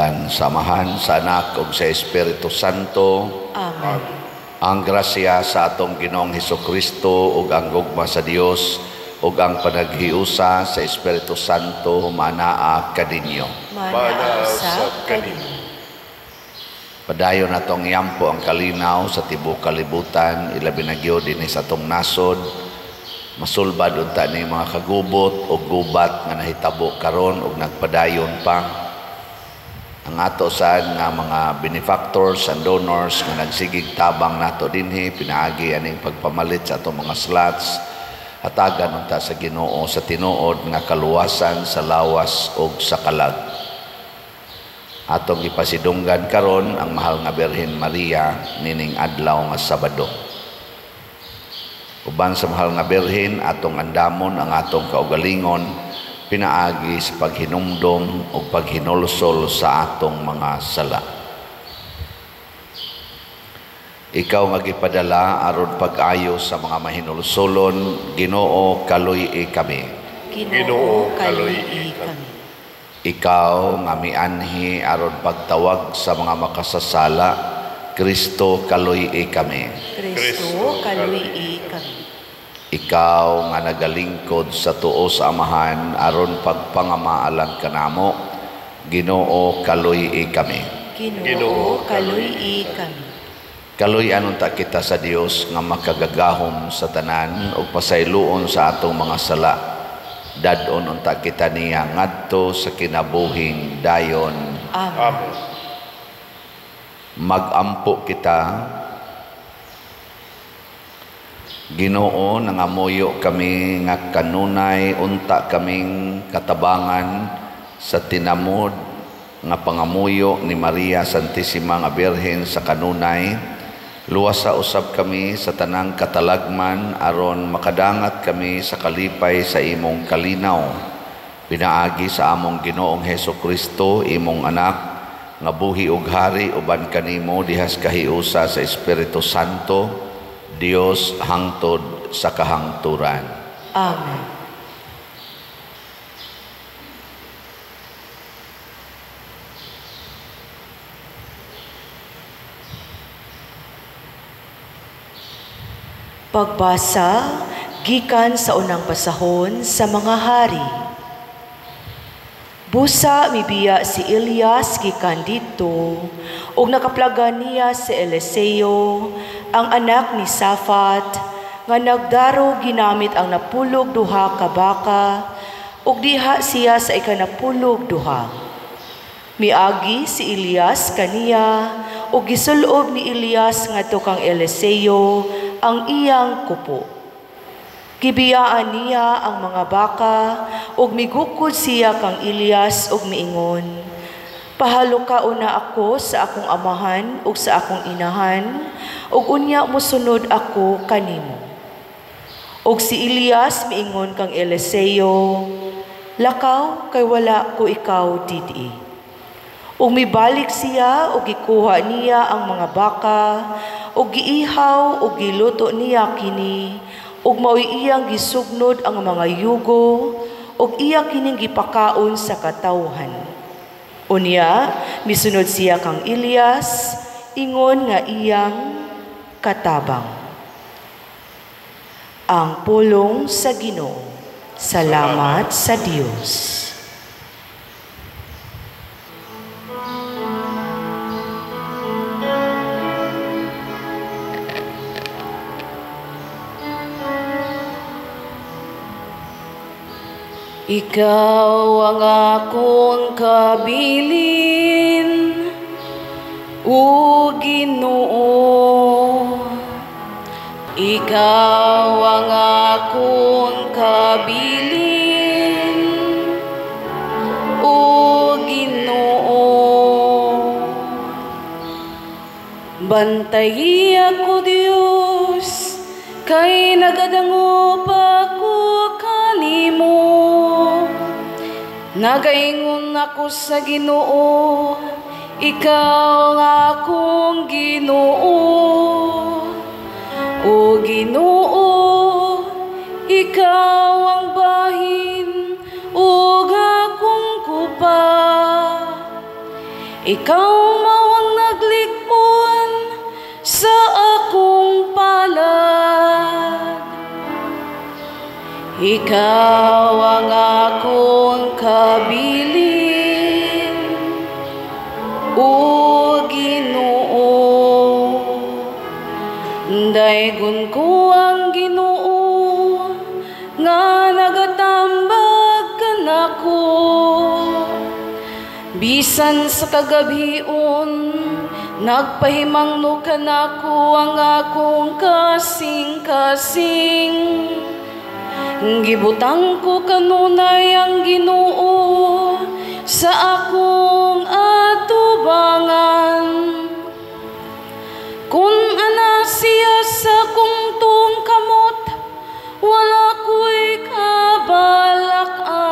Sa ngalan sa Amahan, sa Anak ug sa Espiritu Santo. Amen. Ang grasya sa atong Ginoong Hesukristo ug ang gugma sa Dios ug ang panaghiusa sa Espiritu Santo manaa kaninyo. Manaa usab kanimo. Padayon natong iampo ang kalinaw sa tibuok kalibutan, ilabi na gyud dinhi sa atong nasod. Masulbad unta ni mga kagubot o gubat nga nahitabo karon ug nagpadayon pa. Ang ato sad nga mga benefactors and donors nga nagsigig tabang nato dinhi pinaagi aning pagpamalit sa atong mga slots, hatagan unta sa Ginoo sa tinuod nga kaluwasan sa lawas ug sa kalag. Atong gipasidunggan karon ang mahal nga Birhen Maria nining adlaw nga Sabado. Uban sa mahal nga Birhen, atong andamon ang atong kaugalingon pinaagi sa paghinumdom o paghinulsol sa atong mga sala. Ikaw nga gipadala aron pag-ayo sa mga mahinulsolon, Ginoo, kaluy-i kami. Ginoo, kaluy-i kami. Ikaw nga mianhi aron pagtawag sa mga makasasala, Kristo, kaluy-i kami. Kristo, kaluy-i kami. Ikaw nga nagalingkod sa tuo sa Amahan aron pagpangamaalan kanamo, Ginoo, kaluy-i kami. Ginoo, kaluy-i kami. Kaluy-an unta kita sa Dios nga makagagahom sa tanan ug pasayloon sa atong mga sala. Dad-on unta kita niya ngadto sa kinabuhing dayon. Amen. Magampo kita. Ginoo, nangamuyo kami nga kanunay unta kaming katabangan sa tinamod nga pangamuyo ni Maria Santissima nga Birhen sa kanunay. Luwasa usab kami sa tanang katalagman aron makadangat kami sa kalipay sa imong kalinaw. Pinaagi sa among Ginoong Hesukristo, imong anak, nga buhi ug hari uban kanimo dihas kahiusa sa Espiritu Santo, Dios hangtod sa kahangturan. Amen. Pagbasa gikan sa unang basahon sa mga hari. Busa mibiya si Elias gikan didto ug nakaplagan niya si Eliseo, ang anak ni Safat, nga nagdaro ginamit ang 92 ka baka ug diha siya sa ika-92. Miagi si Elias kaniya ug gisulob ni Elias ngadto kang Eliseo ang iyang kupo. Gibiyaan niya ang mga baka ug migukod siya kang Elias ug miingon, "Pahalukaon na ako sa akong amahan ug sa akong inahan ug unya mosunod ako kanimo." Ug si Elias miingon kang Eliseo, "Lakaw kay wala ko ikaw didhi." Ug mibalik siya ug gikuha niya ang mga baka ug giihaw ug giluto niya kini ug mao'y iyang gisugnod ang mga yugo ug iya kining gipakaon sa katawhan. Unya misunod siya kang Elias ingon nga iyang katabang. Ang pulong sa Ginoo. Salamat sa Dios. Ikaw ang akong kabilin, o Ginoo. Ikaw ang akong kabilin, o Ginoo. Bantayi ako, Dios, kay nagadangop ako kanimo. Nagaingon ako sa Ginoo, ikaw ang akong Ginoo. O Ginoo, ikaw ang bahin ug akong kupa. Ikaw mao ang naglig-on sa akong palad. Ikaw ang akong kabilin, o Ginoo. Daygon ko ang Ginoo nga nagatambag kanako. Bisan sa kagabhion, nagpahimangno kanako ang akong kasing-kasing. Gibutang ko kanunay ang Ginoo sa akong atubangan. Kung ana siya sa akong tuong kamot, wala ko'y kabalakan.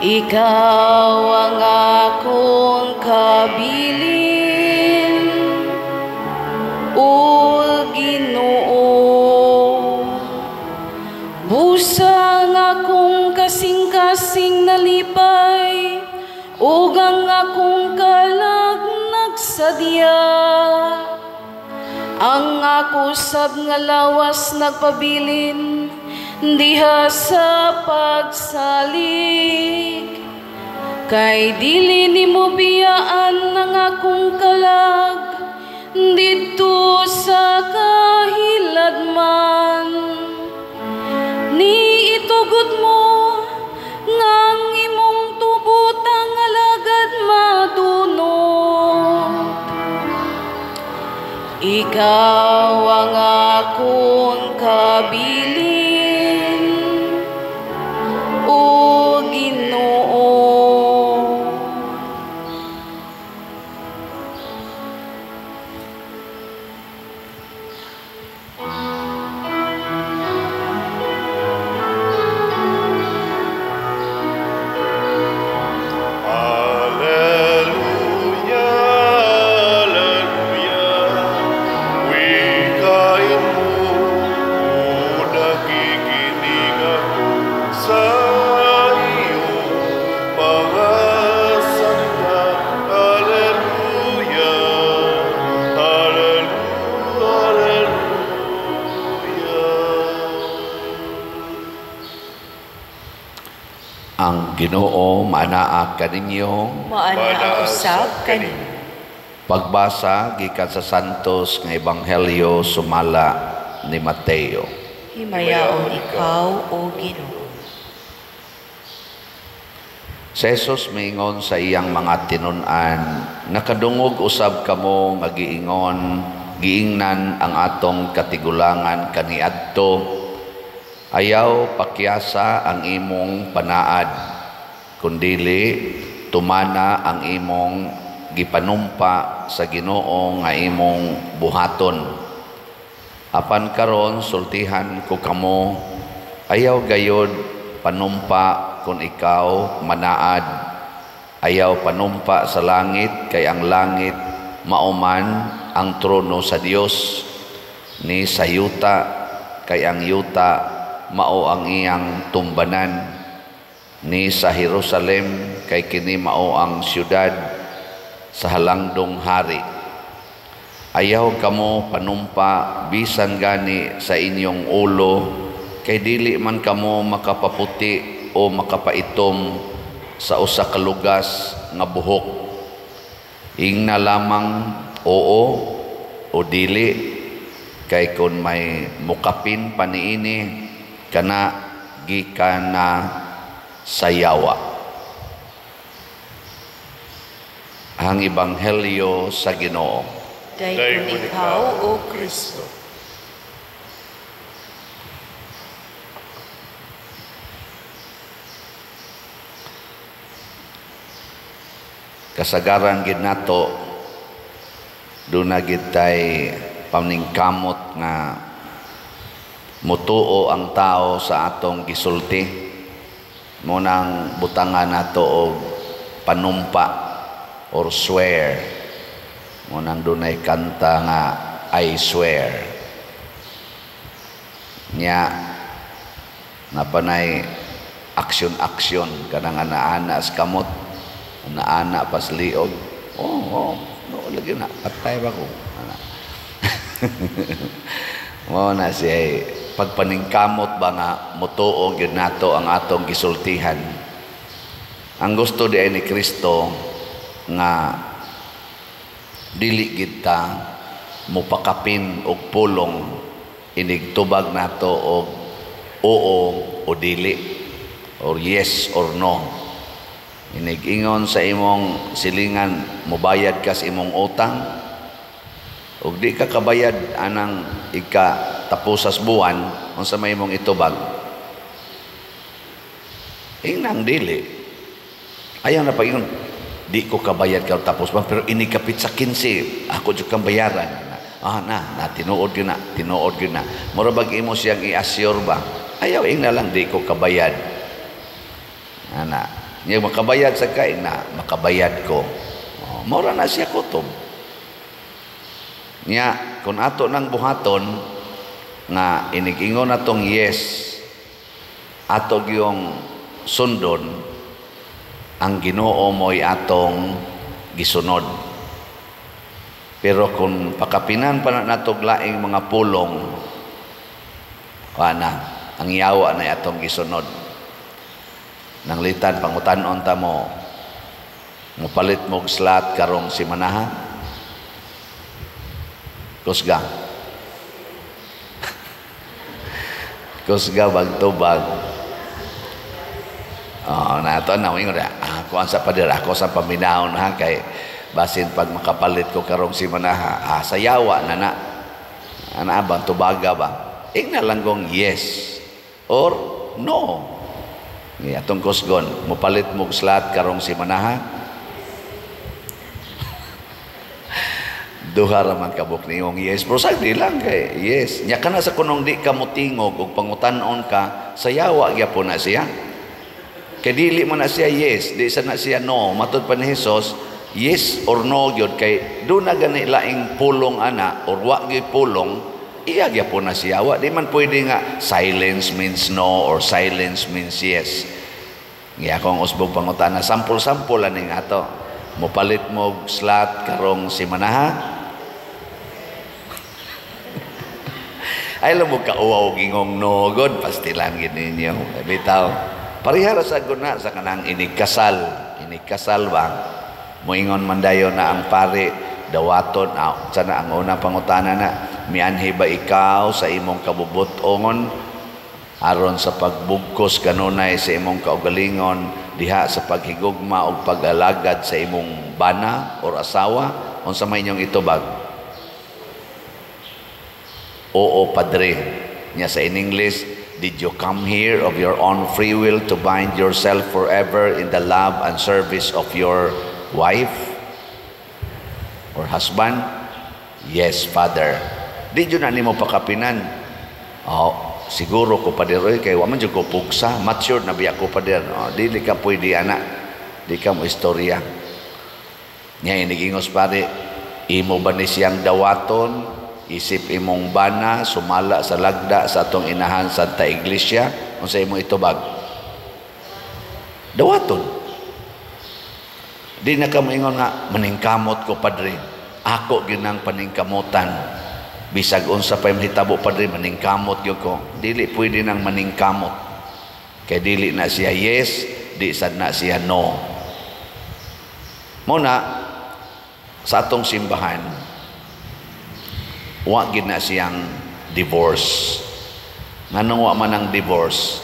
Ikaw ang akong kabilin, o Ginoo. Busang akong kasing-kasing nalipay, ug ang akong kalag nagsadya. Ang ako sab nga lawas nagpabilin diha sa pagsalig. Kay dili nimo biyaan ang akong kalag didto sa kahiladman. Ni itugot mo nga ang imong tubotang alagad madunot. Ikaw ang akong kabilin, o Ginoo. Alleluia, alleluia, wikain mo, nakikinig ako sa iyong mga salita. Alleluia, alleluia, alleluia. Ang Ginoo maanaa kaninyo. Maanaa usab kaninyo. Pagbasa gikan sa Santos nga Ebanghelyo sumala ni Mateo. Himayaon ikaw, o Ginoo. Si Jesus miingon sa iyang mga tinun-an, nakadungog usab kamo nga giingon, giingnan ang atong katigulangan kaniadto. Ayaw pakyasa ang imong panaad, kundili tumana ang imong gipanumpa sa Ginoo nga imong buhaton. Apan karon sultihan ko kamo, ayaw gayod panumpa kun ikaw manaad. Ayaw panumpa sa langit, kay ang langit mauman ang trono sa Dios, ni sa yuta, kay ang yuta mao ang iyang tumbanan, ni sa Jerusalem, kay kini mao ang siyudad sa halangdong hari. Ayaw kamo panumpa bisan gani sa inyong ulo, kay dili man kamo makapaputi o makapaitom sa usa ka lugas nga buhok. Ingna lamang oo o dili, kay kun may mukapin pa niini, kana gikan na sa yawa. Ang Ebanghelyo sa Ginoo. Daygon ikaw, O Kristo. Kasagaran gid nato, duna gid tay paningkamot nga mutuo ang tao sa atong gisulti. Munang butangan nato og panumpa or swear. Munang dunay kanta nga I swear. Nya napanay aksyon-aksyon kanang ana-ana sa kamot. Naana pas liog. Oh, no, lagi na patay ba ko. Ana. Mao na siya pagpaningkamot ba nga motuo gyud nato ang atong gisultihan. Ang gusto di ay ni Kristo nga dili gid ta mopakapin og pulong inig tubag nato og oo o dili or yes or no. Inig ingon sa imong silingan, mobayad ka sa imong utang ug di ka kabayad anang ika taposas buwan, unsa may imong itubag? Ingnang dili. Ayaw na pag-ingon, di ko kabayad karon tapos ba, pero inikapit sa 15, ako jud kang bayaran. Ah, na, na tinuod gyud na, tinuod gyud na. Mura bag imo siyang i-assure ba? Ayaw, ingna lang, di ko kabayad. Ana, nya makabayad sa kay na, makabayad ko. Oh, mura na siya kutob. Nya, kung ato nang buhaton nga inigingon natong yes, ato gyung sundon, ang Ginoo mo'y atong gisunod. Pero kung pakapinan pa na natog laing mga pulong, ana, ang yawa na atong gisunod. Nanglitan, pangutan-on ta mo, mupalit mo og slot karong simanaha? Kusga. Kusga bagtubag. Oh, nato na ingon ako ang sa pader, ako sa paminahon ha kay basin pag makapalit ko karong simanaha, ah, sayawa na na. Ana bang tubaga ba? Ingna lang kong yes or no. Ni atong kusgon, mupalit mo og slot karong simanaha? Duha ra man kabuk niyong yes, pero sagdi lang kay yes. Nya kana sa kunong di ka motingog og pangutan-on ka, sayawa gyapon na siya. Kay dili man na siya yes, di sa na siya no. Matud pa ni Hesus, yes or no gyud kay do na gani laing pulong ana or wa gyud pulong, iya gyapon na siya. Wa di man pwede nga silence means no or silence means yes. Ngiya akong usbog pangutana, sampol-sampol aning ato. Mopalit mo og slot karong simanaha? Ay alam mo kauwaw gingong no god, pastilan gid ninyo. Bitaw. Parehara sa guna sa kanang inigkasal. Inigkasal ba? Moingon man dayon na ang pare dawaton, sana ang unang pangutana na, mianhi ba ikaw sa imong kabubutongon aron sa pagbugkos kanunay sa imong kaugalingon diha sa paghigugma og pag-alagad sa imong bana or asawa? Unsa may inyong itubag? Oo, padre. Nya sa in English, did you come here of your own free will to bind yourself forever in the love and service of your wife or husband? Yes, Father. Di jud na nimo pakapinan. Oh, siguro ko pader oy kay wa man jud ko pugsa, matured na biya ko pader. Oh, dili ka pwede ana. Di ka mo istorya. Nya inigingos pare, imo ba ni siyang dawaton isip imong bana sumala sa lagda sa atong inahan Santa Iglesia? Unsa imong itubag? Dawaton. Di na ka moingon nga maningkamot ko padre. Ako ginang paningkamutan. Bisag unsa pa mahitabo padre, maningkamot gyud ko. Dili pwede nang maningkamot. Kay dili na siya yes, di sad na siya no. Muna sa atong simbahan, wa gid na siyang divorce. Nganong wa man ang divorce?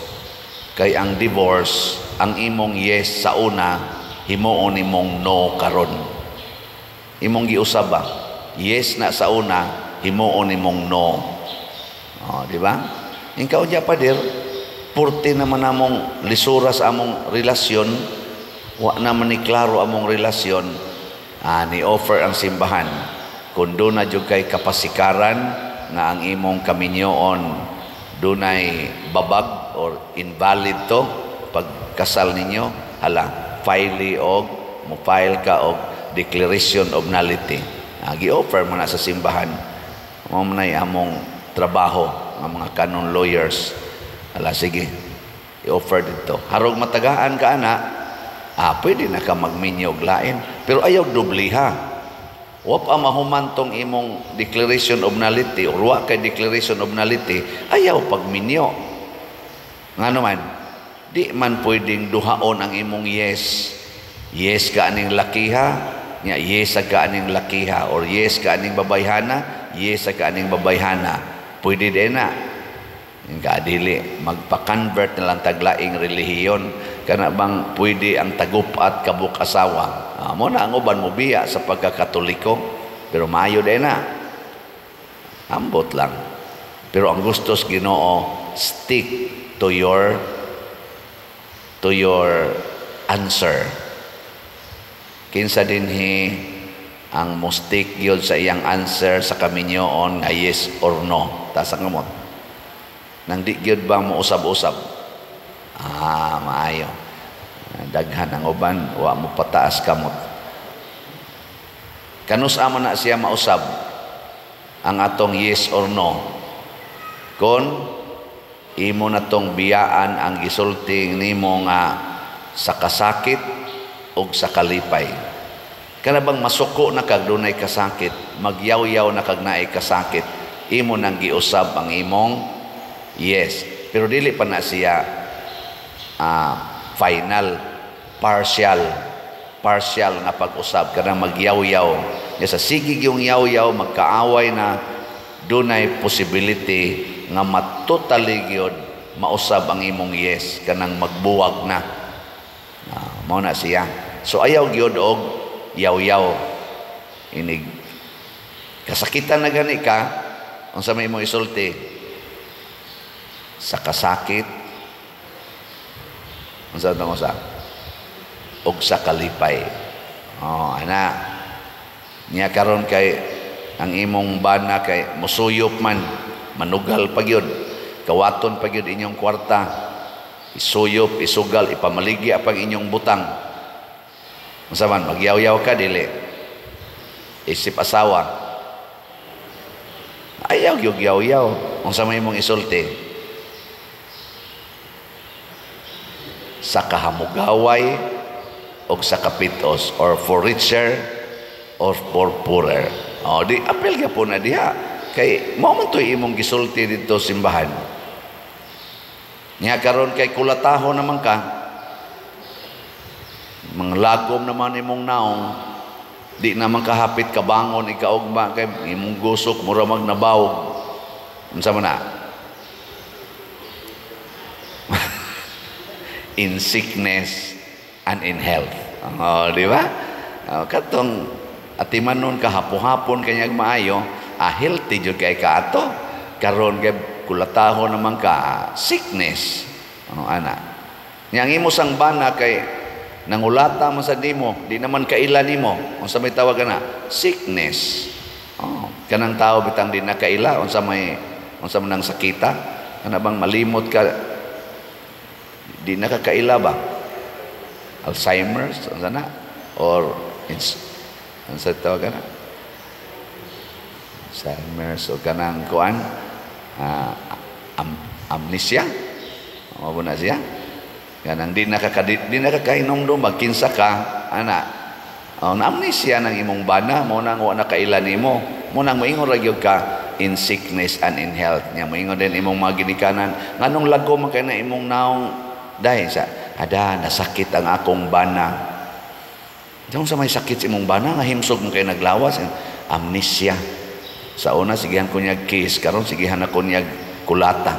Kay ang divorce, ang imong yes sa una, himuon nimong no karon. Imong giusab ba? Yes na sa una, himuon nimong no. Oh, di ba? Ikaw diya pader, purti naman among lisura sa among relasyon, wa naman ni klaro among relasyon, ni offer ang simbahan. Kung doon na jud kay kapasikaran nga ang imong kaminyoon dunay babag or invalid to pagkasal ninyo, hala, file og mo file ka og declaration of nullity. Gi-offer mo na sa simbahan. Mao man nay among trabaho nga mga canon lawyers. Hala, sige, i-offer dito. Harog matagaan ka ana, Ah, pwede na ka magminyo og lain, pero ayaw dobliha. Wa pa mahuman tong imong declaration of nullity or wa kay declaration of nullity, ayaw pagminyo. Ngano man, di man pwedeng duhaon ang imong yes. Yes ka aning lakiha, nya yes ka aning lakiha, or yes ka aning babayhana, yes ka aning babayhana. Pwede din na. Nga dili magpa-convert na lang taglaing relihiyon, kana bang pwede ang tagup-at kabuk asawa. Mo na ang uban mo biya sa pagkakatoliko, pero maayo din na. Ambot lang. Pero ang gustos Ginoo, stick to your answer. Kinsa dinhi ang mo stick gyud sa iyang answer sa kaminyoon nga yes or no? Taas ang kamot. Nang di gyud ba mo usab-usab? Ah, maayo. Daghan ang uban, wa mo pataas kamot. Kanus man na siya mausab ang atong yes or no? Kon imo na tong biyaan ang gisulti nimo nga sa kasakit o sa kalipay. Kana bang masuko na kag dunay kasakit, magyawyaw na kag naay kasakit, imo nang giusab ang imong yes. Pero dili pa na siya final, partial, partial nga pag-usab, kanang magyawyaw. Nya sa sige yung yaw-yaw, magkaaway na, dunay possibility nga matotally gyud mausab ang imong yes, kanang magbuwag na. Mao na siya. So ayaw gyud og yaw-yaw. Inig kasakitan na gani ka, unsa may imong isulti? Sa kasakit, unsa mo sa og sa kalipay. Oh, ana. Nya karon kay ang imong bana kay musuyop man, manugal pa gyud, kawaton pa gyud inyong kwarta, isuyop, isugal, ipamaligya pag inyong butang. Unsa man, magyaw-yaw ka dili? Isip asawa. Ayaw gyud yaw-yaw. Unsa may imong isulti? Sa kahamugaway o sa kapitos, or for richer or for poorer. O di apel gyapon na diha kay mao man to'y imong gisulti didto simbahan. Nya karon kay kulataho naman ka, manglagom naman imong naong, di naman kahapit kabangon ikaugma kay imong gusok mura magnabawog. Unsa man na? In sickness and in health. Oh, di ba? Oh, katong atiman nun kahapo-hapon kanyag maayo, healthy jud kay ka ato. Karon kay kulataho naman ka, sickness. Oh, ana. Nya ang imo sang bana kay nangulata man sa nimo, di naman kaila nimo. Unsa may tawag ana? Sickness. Oh, kanang tao bitang di na kaila, unsa may unsa man ang sakita? Kana bang malimot ka, di nakakaila ba? Alzheimer's, unsa na? Or unsa tawag ana? Alzheimer's o kanang kuan, amnesia. Mao na siya. Kanang di nakakainom magkinsa ka, ana. Oh, na amnesia nang imong bana, mo nang wa nakaila nimo. Mo nang moingon ra gyud ka in sickness and in health. Nya moingon din imong mga ginikanan, nganong lago man kay na imong naong dahil sa ada nasakit ang akong bana. Diyan sa may sakit sa imong bana nga himsog mo kay naglawas, amnesia. Sa una sigihan ko niya kiss, karon sigihan ako niya kulata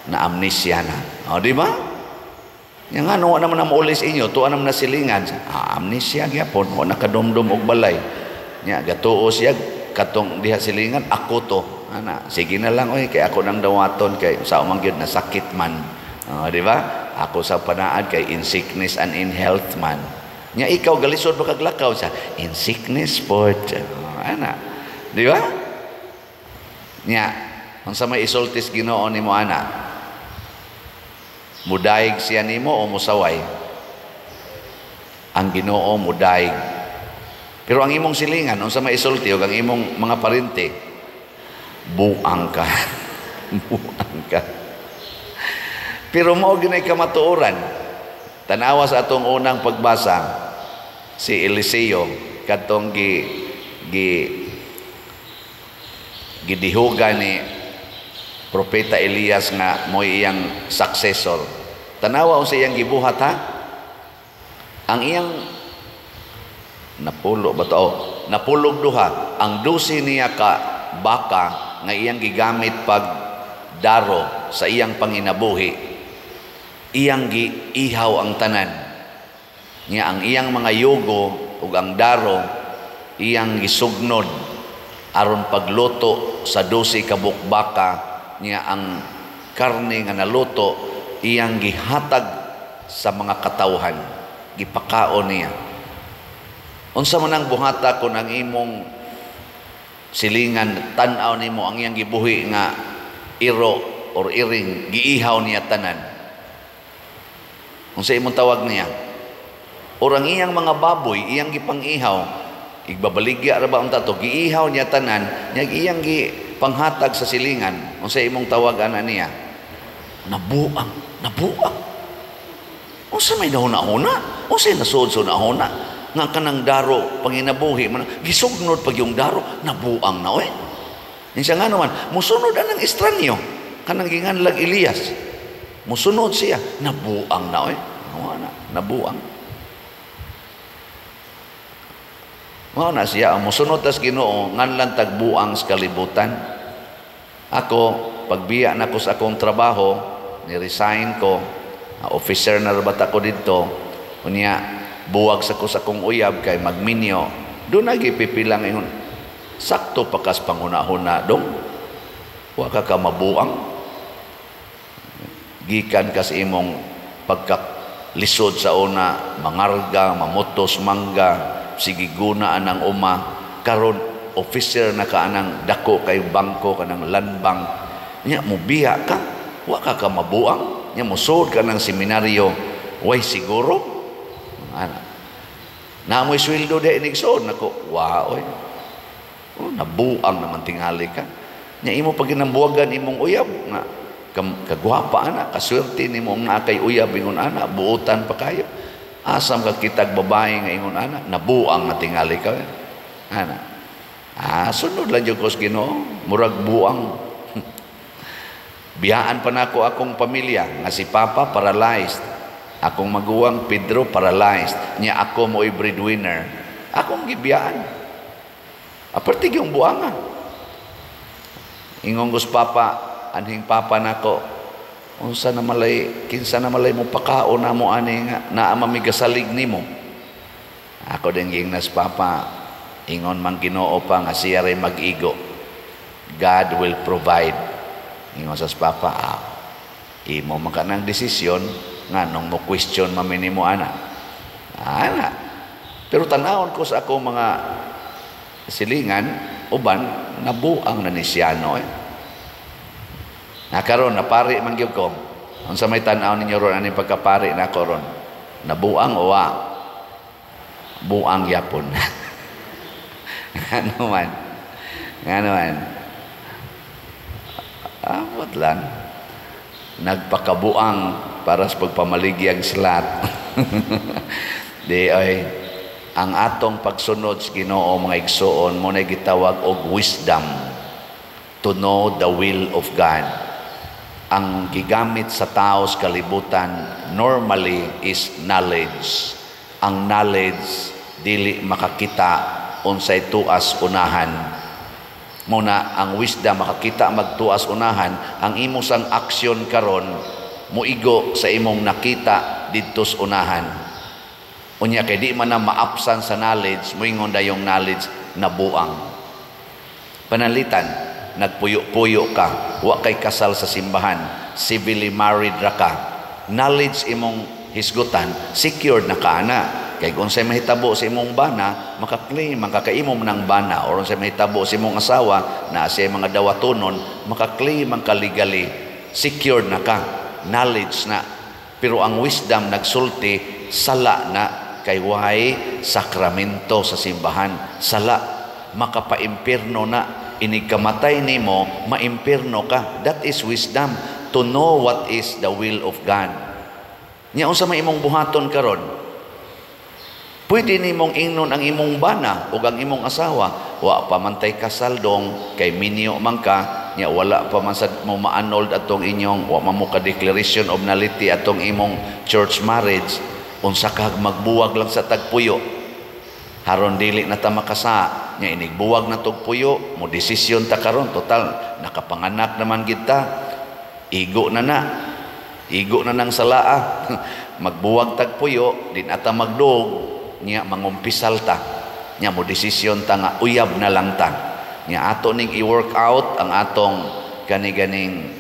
na amnesia na. O, di ba? Nya nga no naman na maulis inyo, tuwa naman na silingan. Amnesia gyapon, wa nakadomdom og balay. Nya gatuo siya katong diha silingan, ako to. Ana, sige na lang oy kay ako nang dawaton kay sa umang gyud nasakit man. O, di ba? Ako sa panaad kay in sickness and in health man. Nya ikaw galisod ba kaglakaw sa in sickness pod. Ana. Di ba? Nya unsa may isultis Ginoo nimo ana? Mudaig siya nimo o musaway? Ang Ginoo mudaig. Pero ang imong silingan unsa may isulti og ang imong mga parente? Buang ka. Buang ka. Pero mao ginay kamatuoran. Tanawa sa atong unang pagbasa, si Eliseo katong gi gi gidihugan ni Propeta Elias nga mo'y iyang successor. Tanawa unsa iyang gibuhat, ha? Ang iyang napulo ba to? Oh, napulog duha. Ang 12 niya ka baka nga iyang gigamit pag daro sa iyang panginabuhi, iyang giihaw ang tanan. Nya ang iyang mga yugo ug ang daro iyang gisugnod aron pagluto sa 12 ka baka. Niya ang karne nga naluto, iyang gihatag sa mga katawhan, gipakaon niya. Unsa man ang buhata kon ang imong silingan, tan-aw nimo ang iyang gibuhi nga iro or iring, giihaw niya tanan? Unsa imong tawag niya? Or ang iyang mga baboy, iyang gipang-ihaw, igbabaligya ra ba unta to, giihaw niya tanan, nya iyang gipanghatag sa silingan, unsa imong tawag ana niya? Nabuang, nabuang. Unsa may nahuna-huna? Unsa nasuod sa huna-huna? Nga kanang daro panginabuhi man, gisugnod pag yung daro, nabuang na oy. Insa nga naman, musunod anang estranyo, kanang ginganlag Elias. Musunod siya, nabuang na oy. Wala, nabuang. Mao na siya, ang musunod tas Ginoo nganlan tagbuang sa kalibutan. Ako, pagbiya na ko sa akong trabaho, ni-resign ko, officer na rabat ako didto, unya buwag sa ko sa akong uyab kay magminyo. Doon na gipipilang ingon, sakto pa kas panghuna-huna dong. Wa ka ka mabuang. Gikan kas imong pagkalisod sa una, mangarga, mamutos mangga, sige guna anang uma, karon officer na ka anang dako kay bangko kanang land bank. Nya mobiya ka, wa ka ka mabuang. Nya mosud ka ng seminaryo, way siguro. Ana. Naamoy sweldo di inigsoon nako, wa oy. Oh, nabuang naman tingali ka. Nya imo pag ginambuwagan imong uyab nga kagwapa ana, kaswerte nimo nga kay uyab ingon ana, buotan pa kayo. Asam ka kitag babae nga ingon ana, nabuang na tingali ka. Ana. Ah, sunod lang jud ko sa Ginoo, murag buang. Biyaan pa nako akong pamilya nga si Papa paralyzed, akong maguwang Pedro paralyzed, nya ako mo'y breadwinner. Akong gibiyaan. Aparte yung buanga. Ingon gus Papa, anhing Papa nako, unsa na malay, kinsa na malay mo pakaon na mo ani nga naa mamigasalig nimo. Ako din gingnas Papa, ingon man Ginoo pa nga siya ray mag-igo. God will provide. Ingon sa Papa, imo man ka ng desisyon nganong mo question man nimo ana. Ana. Pero tanawon ko sa ako mga silingan uban nabuang na ni siyano eh. Nakaron napari man gyud ko. Unsa may tan-aw ninyo ron ani pagkapari nako ron? Nabuang o wa? Buang yapon. Ano man? Ano man? Amot lang. Nagpakabuang para sa pagpamaligyag slat. Di ay ang atong pagsunod sa Ginoo mga igsoon mo na gitawag og wisdom to know the will of God. Ang gigamit sa tao sa kalibutan normally is knowledge. Ang knowledge dili makakita unsay tuas unahan. Muna ang wisdom makakita magtuas unahan, ang imo sang aksyon karon muigo sa imong nakita didto sa unahan. Unya kay di man na maapsan sa knowledge, moingon dayong knowledge nabuang. Panalitan, nagpuyo-puyo ka, wa kay kasal sa simbahan, civilly married ra ka. Knowledge imong hisgutan, secured na ka ana. Kay kung unsay mahitabo sa imong bana, makaklaim man ka kay imo man ang bana, or unsay mahitabo sa imong asawa, naa siya mga dawatonon, makaklaim man ka legally, secured na ka, knowledge na. Pero ang wisdom nagsulti, sala na kay way sakramento sa simbahan, sala makapaimpierno na. Inig kamatay nimo, maimpierno ka. That is wisdom, to know what is the will of God. Nya unsa may imong buhaton karon? Pwede nimong ingnon ang imong bana ug ang imong asawa, wa pa man tay kasal dong kay minyo man ka, nya wala pa man sad mo ma-annulled atong inyong, wa man mo ka declaration of nullity atong imong church marriage, unsa ka magbuwag lang sa tagpuyo haron dili na ta makasa. Nya inigbuwag na tog puyo, mo desisyon ta karon, total nakapanganak naman gid ta, igo na na, igo na nang salaa. Magbuwag tagpuyo, di na ta magdog, nya mangumpisal ta, nya mo desisyon ta nga uyab na lang ta. Nya ato ning i-work out ang atong kani-ganing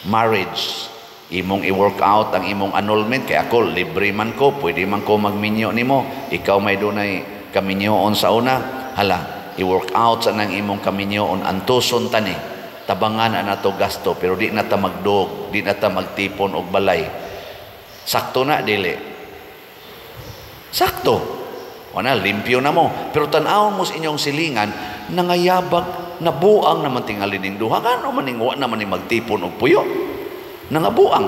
marriage, imong i-work out ang imong annulment, kay ako libre man ko, pwede man ko magminyo nimo, ikaw may dunay kaminyoon sa una, hala, i-work out sa nang imong kaminyoon, antuson ta ni, tabangan ang ato gasto, pero di na ta magdog, di na ta magtipon og balay. Sakto na dili? Sakto. Wala, limpyo na mo. Pero tan-awon mo sa inyong silingan, nangayabag, nabuang naman tingali ning duha. Ngano man ning wa naman ni magtipon og puyo? Nangabuang.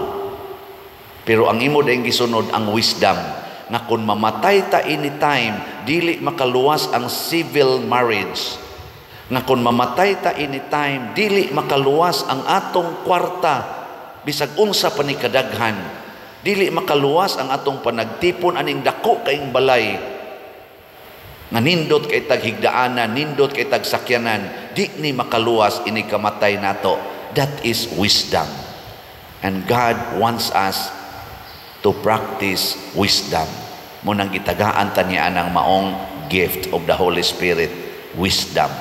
Pero ang imo dayong gisunod ang wisdom, nga kung mamatay ta anytime, dili makaluwas ang civil marriage. Nga kung mamatay ta anytime, dili makaluwas ang atong kwarta, bisag unsa pa ni kadaghan. Dili makaluwas ang atong panagtipon aning dako kaing balay. Nga nindot kay taghigdaanan, nindot kay tagsakyanan, di ni makaluwas ini kamatay nato. That is wisdom. And God wants us to practice wisdom. Munang gitagaan ta niya ang maong gift of the Holy Spirit, wisdom.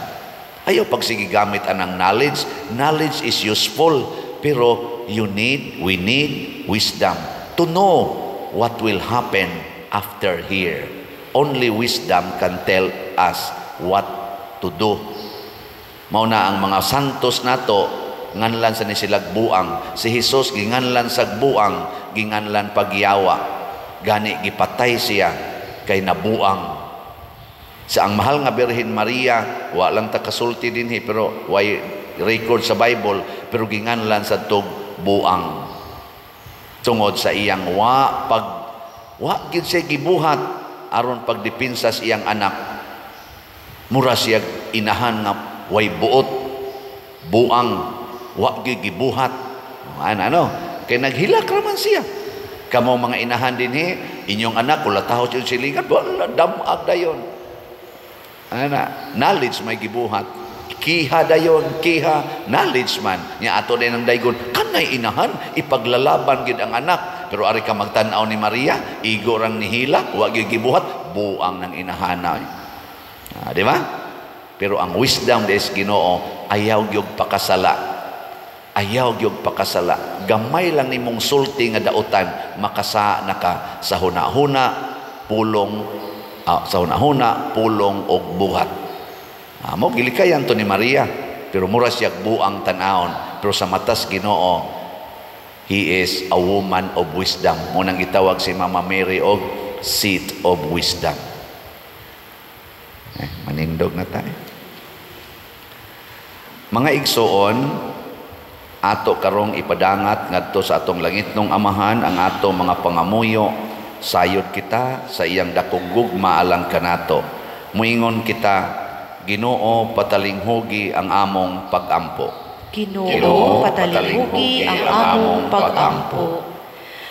Ayaw pagsige gamit anang knowledge. Knowledge is useful, pero we need wisdom to know what will happen after here. Only wisdom can tell us what to do. Mao na ang mga santos nato, nganlan sa ni silag buang. Si Jesus ginganlan sa buang, ginganlan pagyawa. Gani gipatay siya kay nabuang. Sa ang mahal nga Birhen Maria, wa lang ta kasulti dinhi pero way record sa Bible, pero ginganlan sa tug buang. Tungod sa iyang wa pag wa gid siya gibuhat aron pagdepensa sa iyang anak. Mura siya inahan nga way buot, buang, wa gyud gibuhat. Ano? Kay naghilak raman siya. Kamo mga inahan dinhi, inyong anak kula taho sa silingan, wala damag dayon. Ana, knowledge may gibuhat. Kiha dayon, kiha, knowledge man. Nya ato din ang daygon, kanay inahan, ipaglalaban gid ang anak. Pero ari ka magtan-aw ni Maria, igo rang nihilak, wa gyud gibuhat, buang ng inahana. Di ba? Pero ang wisdom des Ginoo, ayaw gyud pakasala. Ayaw gyud pakasala. Gamay lang nimong sulti nga dautan, makasa na ka sa huna-huna, pulong, sa huna-huna, pulong og buhat. Mo gilikayan to ni Maria, pero mura siya buang tan-awon. Pero sa matas Ginoo, he is a woman of wisdom. Munang gitawag si Mama Mary og seat of wisdom. Manindog na tayo. Mga igsoon, ato karong ipadangat ngadto sa atong langitnong Amahan ang ato mga pangamuyo. Sayod kita sa iyang dakong gugma alang kanato. Muingon kita, Ginoo, patalinghugi ang among pagampo. Ginoo, patalinghugi ang among pagampo.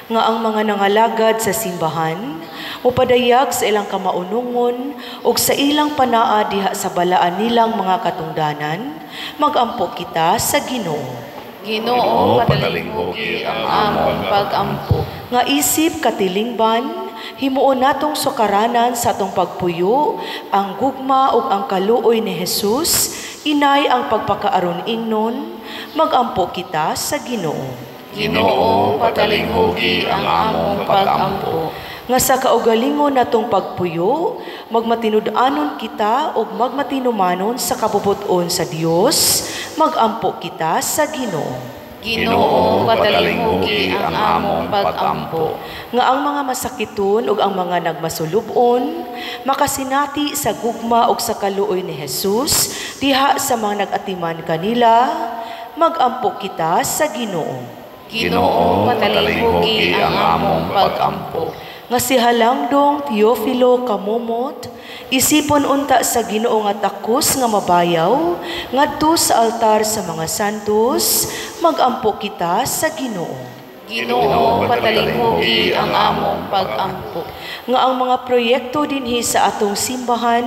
Nga ang mga nangalagad sa simbahan mopadayag sa ilang kamaunungon ug sa ilang panaa diha sa balaan nilang mga katungdanan, magampo kita sa Ginoo. Ginoo, patalinghugi ang among pagampo. Nga isip katilingban, himuon natong sukaranan sa atong pagpuyo ang gugma ug ang kaluoy ni Jesus, inay ang pagpakaaron ingnon, magampo kita sa Ginoo. Ginoo, patalinghugi ang among pagampo. Nga sa kaugalingon natong pagpuyo, magmatinud-anon kita ug magmatinumanon sa kabubut-on sa Dios, magampo kita sa Ginoo. Ginoo, patalinghugi ang among pagampo. Nga ang mga masakiton ug ang mga nagmasulubon makasinati sa gugma ug sa kaluoy ni Jesus diha sa mga nag-atiman kanila, magampo kita sa Ginoo. Ginoo, patalinghugi ang among pagampo. Nga si Halangdong Teofilo Camomot, isipon unta sa Ginoo nga takos nga mabayaw ngadto sa altar sa mga santos, magampo kita sa Ginoo. Ginoo, patalinghugi ang among pagampo. Nga ang mga proyekto dinhi sa atong simbahan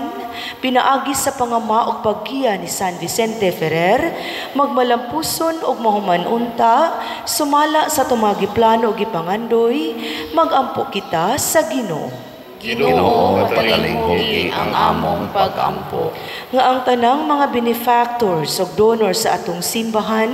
pinaagi sa pangama ug paggiya ni San Vicente Ferrer magmalampuson ug mahuman unta sumala sa atong mga giplano ug gipangandoy, magampo kita sa Ginoo. Ginoo, patalinghugi ang among pagampo. Nga ang tanang mga benefactors ug donors sa atong simbahan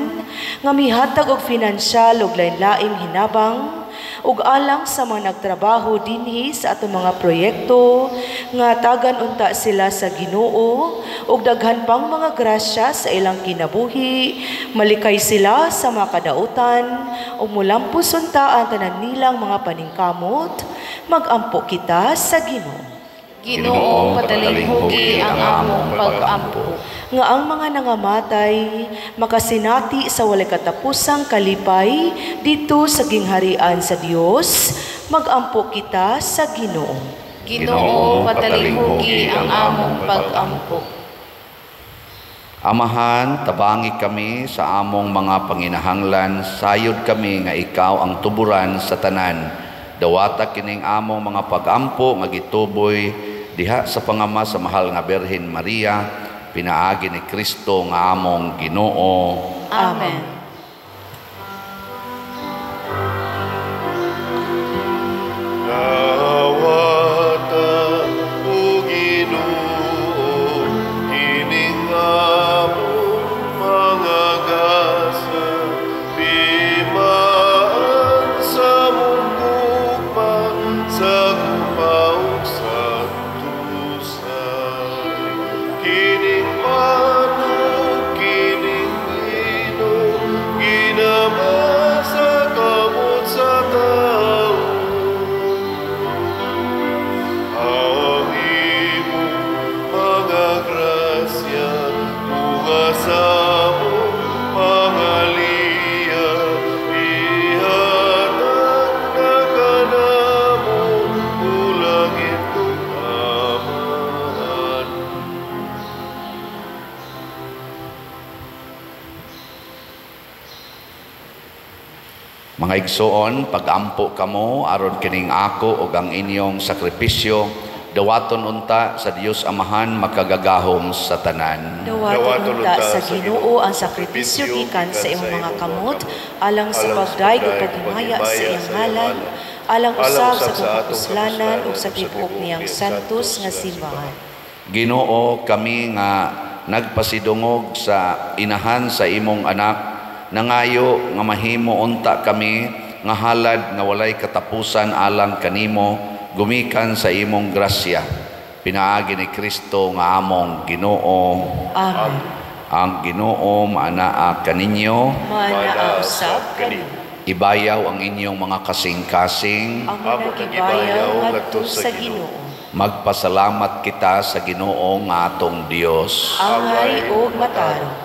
nga mihatag og finansyal ug lain-laing hinabang ug alang sa mga nagtrabaho dinhi sa atong mga proyekto nga tagan unta sila sa Ginoo ug daghan pang mga grasya sa ilang kinabuhi, malikay sila sa mga kadautan ug mulampos unta ang tanan nilang mga paningkamot, magampo kita sa Ginoo. Ginoo, patalinghugi ang among pagampo. Nga ang mga nangamatay makasinati sa walay katapusang kalipay dito sa gingharian sa Dios, magampo kita sa Ginoo. Ginoo, patalinghugi ang among pagampo. Amahan, tabangi kami sa among mga panginahanglan, sayod kami nga ikaw ang tuburan sa tanan. Dawata kining among mga pagampo nga gituboy diha sa pangama sa mahal nga Birhen Maria, pinaagi ni Kristo nga among Ginoo. Amen. Dawata o Ginoo kining among mga gasa, timaan sa among gugma sa gugma ug santusan. Kining manok, kining lino, ginama sa kamot sa tao. Ang imong mga grasya, bunga sa among pangaliya, ihatag na kanamo, ulangit ug Amahan. Mga igsoon, pagampo kamo aron kining ako ug ang inyong sakripisyo dawaton unta sa Dios Amahan makagagahom sa tanan. Dawaton unta sa Ginoo ang sakripisyo gikan sa imong mga kamot alang sa pagdayeg ug paghimaya sa iyang ngalan, alang usab sa atong kapuslanan ug sa tibuok niyang santos nga simbahan. Ginoo, kami nga nagpasidungog sa inahan sa imong anak, nangayo nga mahimo unta kami nga halad nga walay katapusan alang kanimo, gumikan sa imong grasya. Pinaagi ni Kristo nga among Ginoo. Amen. Ang Ginoo maanaa kaninyo. Maanaa usab kanimo. Ibayaw ang inyong mga kasing-kasing. Amo nagibayaw ngadto sa Ginoo. Magpasalamat kita sa Ginoo nga atong Dios. Angay ug matarong.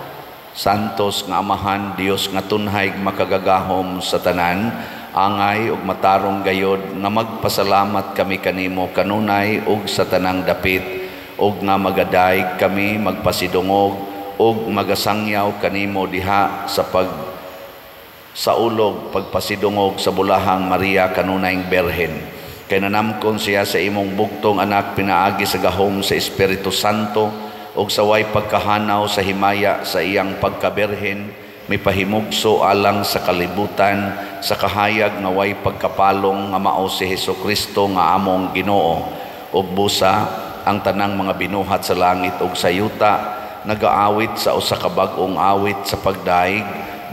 Santos nga Amahan, Dios nga tunhay makagagahom sa tanan, angay ug matarong gayod nga magpasalamat kami kanimo kanunay ug sa tanang dapit, ug nga magadayeg kami magpasidungog ug magasangyaw kanimo diha sa pag sa ulog pagpasidungog sa bulahang Maria kanunayng Berhen. Kay nanamkon siya sa imong bugtong anak pinaagi sa gahom sa Espiritu Santo ug sa way pagkahanaw sa himaya sa iyang pagkaberhen, mipahimugso alang sa kalibutan sa kahayag nga way pagkapalong nga mao si Hesus Kristo nga among Ginoo. Ug busa ang tanang mga binuhat sa langit ug sa yuta nagaawit sa usa ka bag-ong awit sa pagdaig,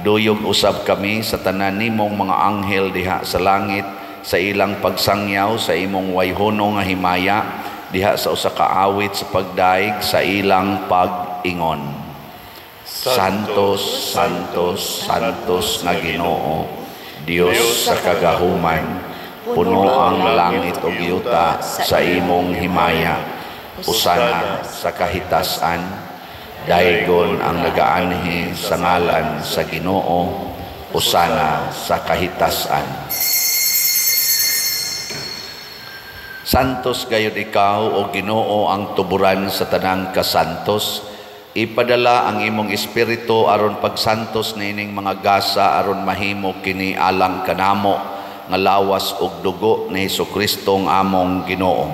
duyog usab kami sa tanan nimong mga anghel diha sa langit sa ilang pagsangyaw sa imong wayhono nga himaya diha sa usa ka awit sa pagdaig sa ilang pag-ingon. Santos, Santos, Santos nga Ginoo, Dios sa kagahuman, puno ang langit ug yuta sa imong himaya. Usana sa kahitasan, daygon ang nagaanhi sa ngalan sa Ginoo. Hosana sa kahitasan. Santos gayud ikaw, o Ginoo, ang tuburan sa tanang kasantos. Ipadala ang imong espiritu aron pagsantos niining mga gasa aron mahimo kini alang kanamo nga lawas ug dugo ni Hesukristo ang among Ginoo.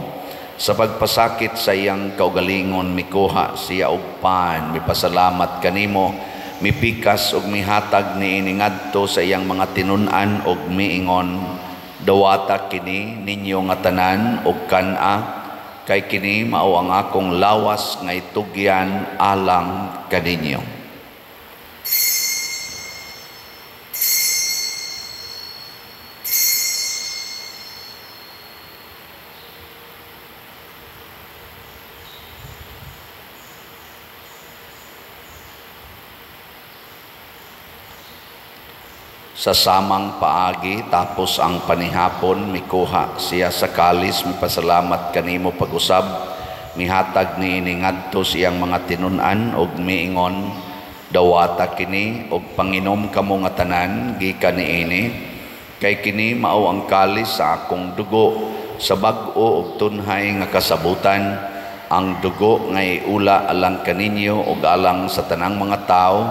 Sa pagpasakit sa iyang kaugalingon mikuha siya og pan, mipasalamat kanimo, mipikas ug mihatag niini ngadto sa iyang mga tinun-an ug miingon, dawata kini ninyo nga tanan og kan-a, kay kini mao ang akong lawas nga itugyan alang kaninyo. Sa samang paagi, tapos ang panihapon, mikuha siya sa kalis, mipasalamat kanimo pag-usab, mihatag niini ngadto siyang mga tinun-an og miingon, dawata kini og panginom kamo nga tanan gikan niini, kay kini mao ang kalis sa akong dugo sa bag-o og tunhay nga kasabutan, ang dugo nga iula alang kaninyo og alang sa tanang mga tawo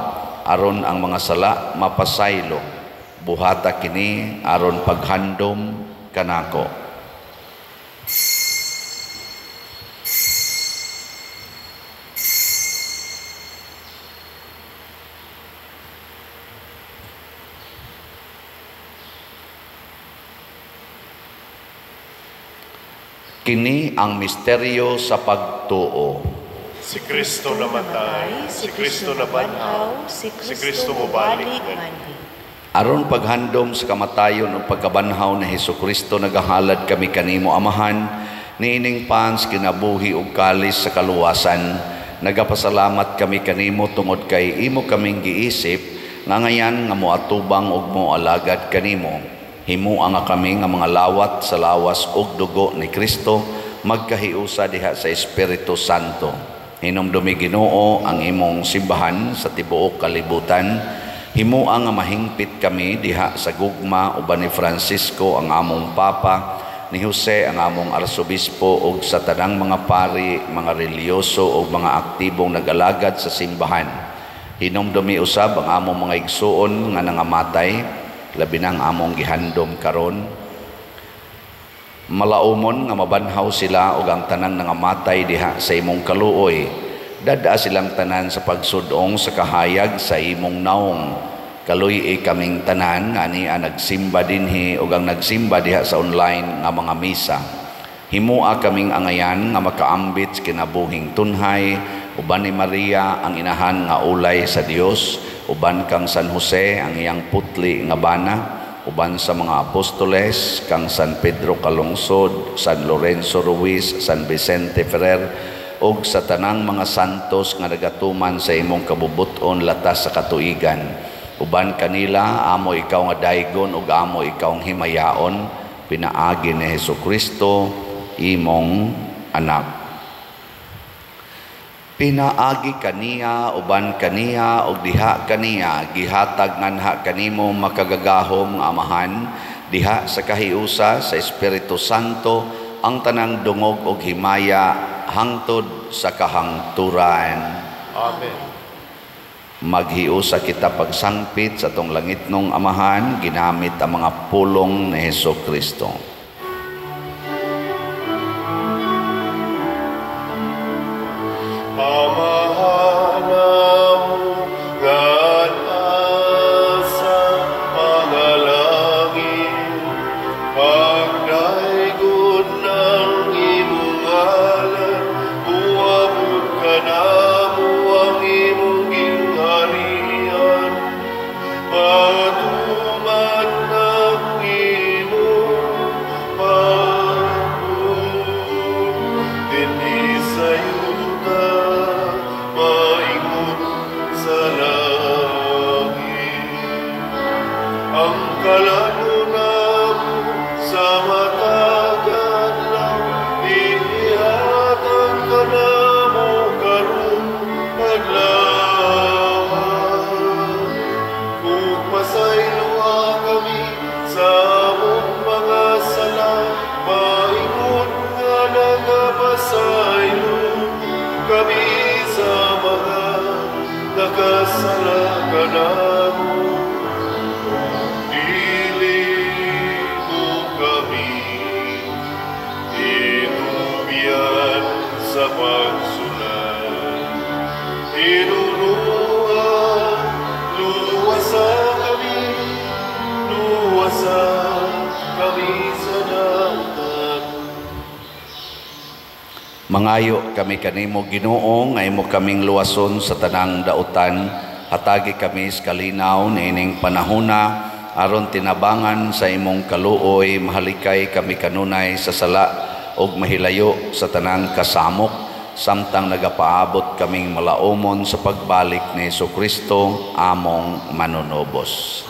aron ang mga sala mapasaylo. Buhata kini aron paghandom kanako. Kini ang misteryo sa pagtuo. Si Kristo namatay, si Kristo nabanhaw, si Kristo mobalik nganhi. Aron paghandom sa kamatayon ug pagkabanhaw ni Hesukristo, nagahalad kami kanimo Amahan niining pans kinabuhi ug kalis sa kaluwasan. Nagapasalamat kami kanimo tungod kay imo kaming giisip nga ngayan nga moatubang ug moalagad kanimo. Himua nga kami nga mga lawat sa lawas ug dugo ni Kristo, magkahiusa diha sa Espiritu Santo. Hinumdumi Ginoo ang imong simbahan sa tibuok kalibutan. Himua nga mahingpit kami diha sa gugma uban ni Francisco ang among Papa, ni Jose ang among Arsobispo ug sa tanang mga pari, mga reliyoso ug mga aktibong nag-alagad sa simbahan. Hinumdumi usab ang among mga igsuon nga nangamatay, labi na ang among gihandom karon. Malaumon nga mabanhaw sila ug ang tanang nangamatay diha sa imong kaluoy. Dada silang tanan sa pagsudong sa kahayag sa imong naong. Kaluy-i kaming tanan nga ani ang nagsimba dinhi ug ang nagsimba diha sa online nga mga misa. Himua kaming angayan nga makaambit sa kinabuhing tunhay uban ni Maria ang inahan nga ulay sa Dios, uban kang San Jose ang iyang putli nga bana, uban sa mga apostoles kang San Pedro Calungsod, San Lorenzo Ruiz, San Vicente Ferrer, og sa tanang mga santos nga nagatuman sa imong kabubut-on latas sa katuigan. Uban kanila amo ikaw nga daygon ug amo ikaw ang himayaon, pinaagi ni Hesukristo imong anak. Pinaagi kaniya, uban kaniya ug diha kaniya gihatag nganha kanimo makagagahom nga Amahan diha sa kahiusa sa Espiritu Santo ang tanang dungog ug himaya hangtod sa kahangturan. Amen. Maghiusa kita pagsangpit sa atong langitnong Amahan ginamit ang mga pulong ni Hesukristo. Amahan amo nga nasa mga langit, pagdaygon ng imong ngalan, uabot kanamo ang imong gingharian, patuman ang imong pagbuot dinhi sa yuta, maingon sa langit. Ang kalano namo sa matag adlaw, ihatag kanamo karon adlaw. Ug pasaylo kanamo, dili mo kami itugyan sa pagsulay. Tinuruan, luwasa kami, luwasa kami sa dautan. Mangayo kami kanimo, Ginoo, nga imo kaming luwason sa tanang dautan. Hatagi kami sa kalinaw niining panahona aron tinabangan sa imong kaluoy, mahalikay kami kanunay sa sala ug mahilayo sa tanang kasamok, samtang nagapaabot kaming malaumon sa pagbalik ni Hesukristo among manunubos.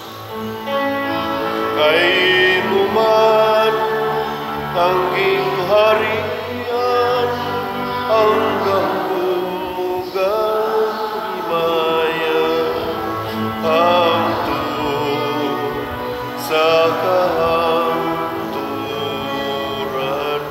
Kay muman ang gingharian, ang gahumugang himaya, hangtod sa kahangturan.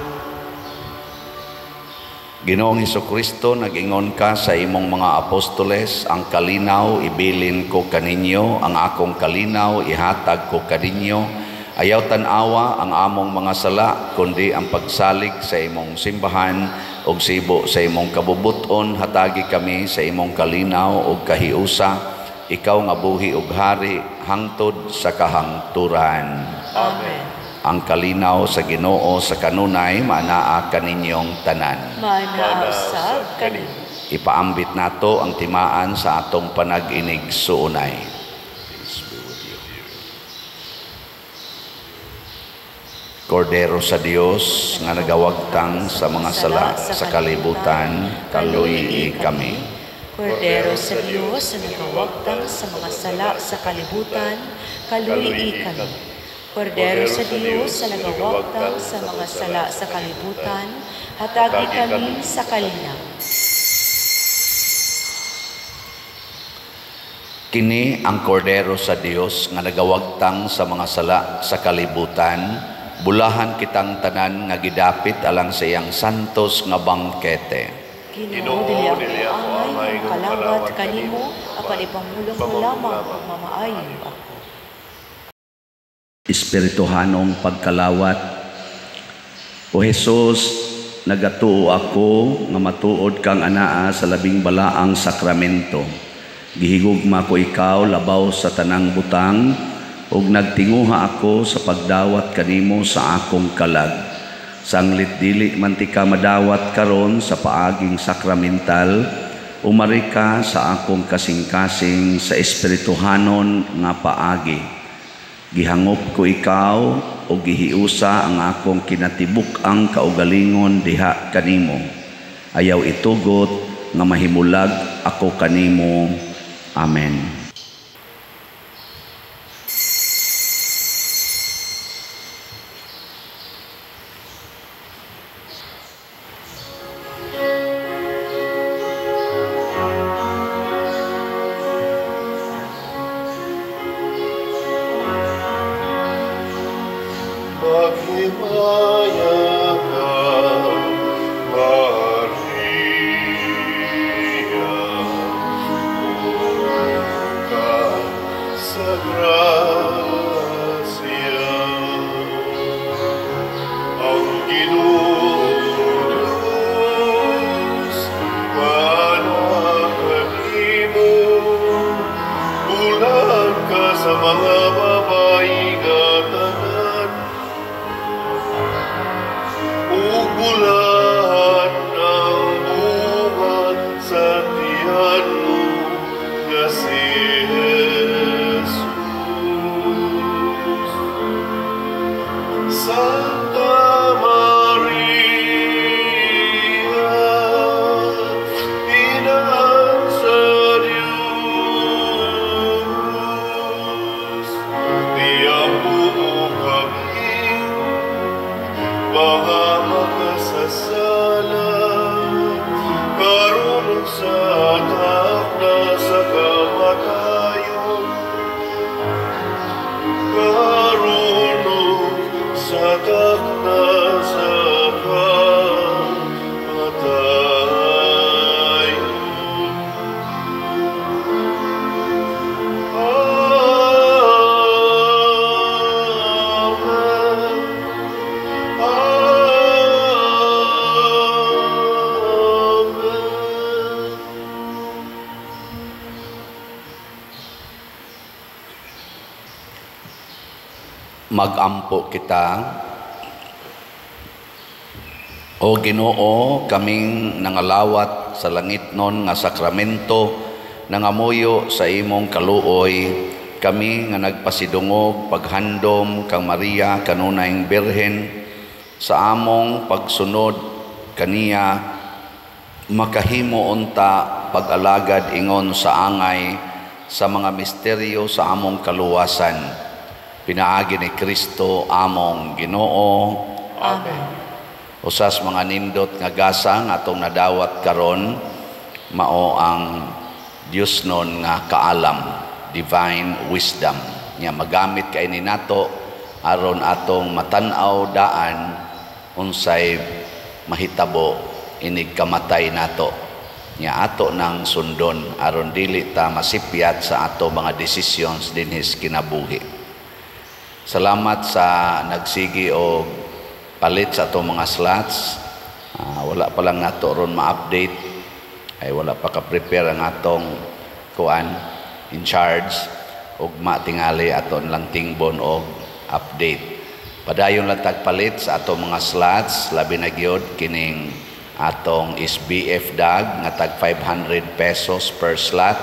Ginoong Hesukristo, nag-ingon ka sa imong mga apostoles, ang kalinaw ibilin ko kaninyo, ang akong kalinaw ihatag ko kaninyo. Ayaw tan-awa ang among mga sala, kundi ang pagsalig sa imong simbahan ug sibo sa imong kabubuton. Hatagi kami sa imong kalinaw ug kahiusa, ikaw nga buhi ug hari hangtod sa kahangturan. Amen. Ang kalinaw sa Ginoo sa kanunay maanaa kaninyong tanan. Maanaa usab kaninyo. Ipaambit nato ang timaan sa atong panag-inig suunay. Peace be with you. Kordero sa Dios nga nagawagtang sa mga sala sa kalibutan, kaluyi kami. Kordero sa Dios nga nagawagtang sa mga sala sa kalibutan, kaluyi kami. Kordero sa Dios sa nagawagtang sa mga sala sa kalibutan, hatagi kami sa kalinaw. Kini ang kordero sa Dios nga nagawagtang sa mga sala sa kalibutan, bulahan kitang tanan nga gidapit alang sa iyang santos nga bangkete. Ginoo, dili ako angay nga kalawat kanimo, apan ipamulong mo lamang ug mamaayo ako. Espirituhanong pagkalawat. O Jesus, nagatuo ako nga matuod kang anaa sa labing balaang sakramento. Gihigugma ko ikaw labaw sa tanang butang, ug nagtinguha ako sa pagdawat kanimo sa akong kalag. Sanglit dili man ti ka madawat karon sa paaging sakramental, umari ka sa akong kasing-kasing sa espirituhanon nga paagi. Gihangop ko ikaw o gihiusa ang akong kinatibuk-ang kaugalingon diha kanimo. Ayaw itugot nga mahimulag ako kanimo. Amen. Maghimaya ka, Maria, puno ka sa grasya. Ang Ginoong Diyos, manaa kanimo, bulan ka sa mga babayi nga tanan, ug bulahan ang bunga sa tiyan mo nga si Jesus. Santa Maria, Inaan sa Diyos, iampo kami mga makasasala, Magampo kita. O Ginoo, kaming nangalawat sa langitnon nga sakramento, nangamuyo sa imong kaluoy, kami nga nagpasidungog paghandom kang Maria kanunayng Birhen, sa among pagsunod kaniya makahimo unta pag-alagad ingon sa angay sa mga misteryo sa among kaluwasan. Pinaagi ni Kristo among Ginoo. Amen. Usas mga nindot nga gasang atong nadawat karon, mao ang Dios nun nga kaalam, divine wisdom. Nya magamit kay ni nato aron atong matan-aw daan unsay mahitabo inig kamatay nato. Nya ato nang sundon aron dili ta masipyat sa ato mga decisions dinhis kinabuhi. Salamat sa nagsigi og palit sa atong mga slots. Wala pa lang nato ron ma-update. Ay wala pa ka-prepare ang atong kuan in charge. Ugma tingali aton lang tingbon og update. Padayon lang tagpalit sa atong mga slots, labi na gyud kining atong SBF dag nga tag 500 pesos per slot.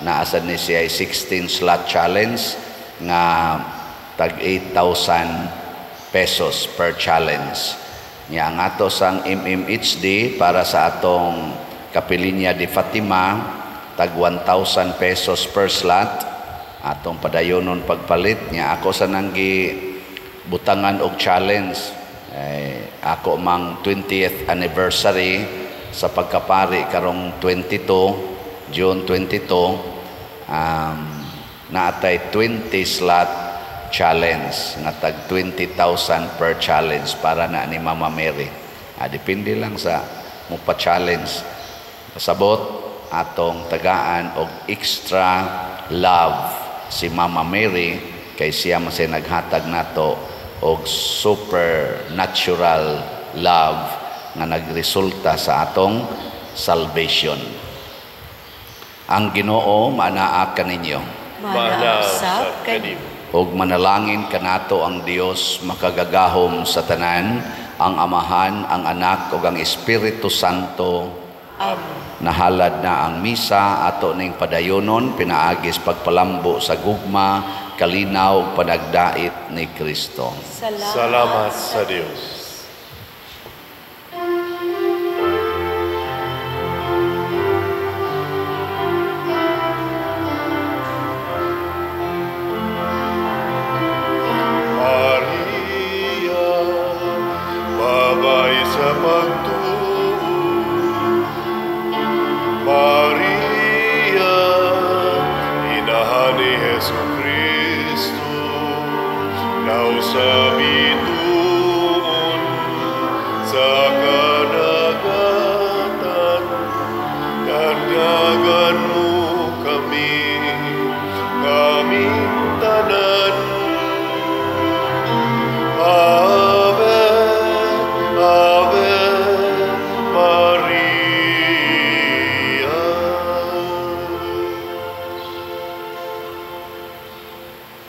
Naa sad ni siya 16 slot challenge nga tag 8,000 pesos per challenge. Nya ang ato sang MMHD para sa atong Kapilinya de Fatima tag 1,000 pesos per slot. Atong padayonon pagpalit. Nya ako sa nanggi butangan og challenge. Eh, ako mang 20th anniversary sa pagkapari karong 22, June 22, naatay 20 slot challenge nga tag 20,000 per challenge para na ni Mama Mary. Depende lang sa mo pa-challenge. Pasabot atong tagaan og extra love si Mama Mary kay siya man say naghatag nato og supernatural love nga nagresulta sa atong salvation. Ang Ginoo maanaa kaninyo. Maanaa usab kanimo. Og manalangin kanato ang Dios makagagahom sa tanan, ang Amahan, ang Anak ug ang Espiritu Santo. Amen. Nahalad na ang misa ato ning padayonon pinaagis pagpalambo sa gugma, kalinaw ug panagdait ni Kristo. Salamat sa Dios. Maria, babae sa pagtuo. Maria, inahan ni Hesus Kristo, naw sa bituon sa